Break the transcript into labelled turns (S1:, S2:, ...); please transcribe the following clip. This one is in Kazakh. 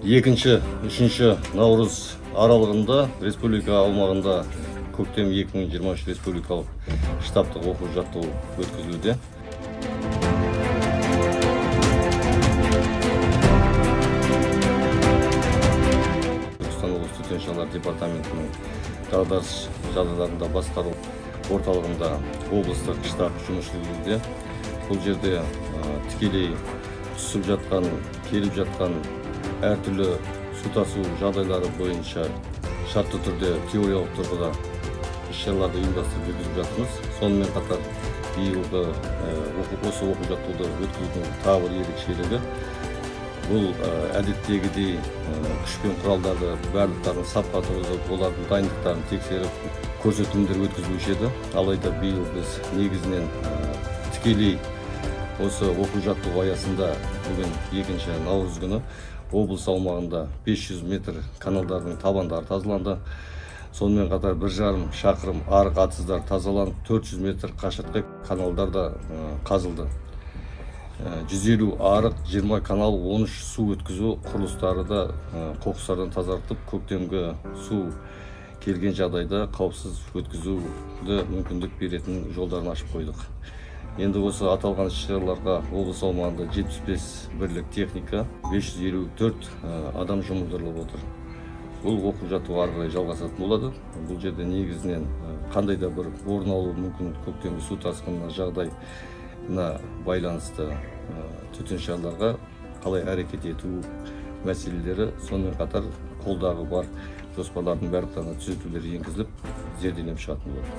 S1: 2-3 наурыз аралығында республика аумағында көктем 2023 республикалық штабтық оқу жаттығу өткізілуде. Түркістан облысы төтенше жағдайлар департаментінің дағдарыс жағдайларында басқару орталығында облыстық штаб жұмыс жүргізуде. Бұл жерде тікелей түсіп жатқан, келіп жатқан әртүрлі су тасу жағдайлары бойынша шартты түрде теориялық тұрғыда іс-шараларды ұйымдастырып жүргізіп жатырмыз. Сонымен қатар биылғы осы оқу жаттығуды өткізудің тағы бір ерекшелігі бұл әдеттегідей күш пен құралдарды барлықтарын сапқа тұрғызып, олардың дайындықтарын тексеріп, көрсетілімдер өткізілуші еді. Алайда биыл біз негізінен тікелей осы оқу жаттығу аясында бүгін 2 наурыз күні облыс аумағында 500 метр каналдардың табандары тазаланды. Сонымен қатар 1,5 шақырым арық атыздар тазаланып, 400 метр қашықтыққа каналдар да қазылды. 150 арық, 20 канал, 13 су өткізу құрылыстары да қоқыстардан тазартып, көктемгі су келген жағдайда қауіпсіз өткізуді мүмкіндік беретін жолдарын ашып қойдық. Енді осы аталған іс-шараларға облыс аумағында 75 бірлік техника, 554 адам жұмылдырылып отыр. Бұл оқу жаттығу ары қарай жалғасатын болады. Бұл жерде негізінен қандай да бір орын алуы мүмкін көктемгі су тасқынына жағдайына байланысты төтенше жағдайларға қалай әрекет ету мәселелері, сонымен қатар қолдағы бар жоспарлардың барлықтарына түзетулер енгізіліп, зерделеніп шығатын болады.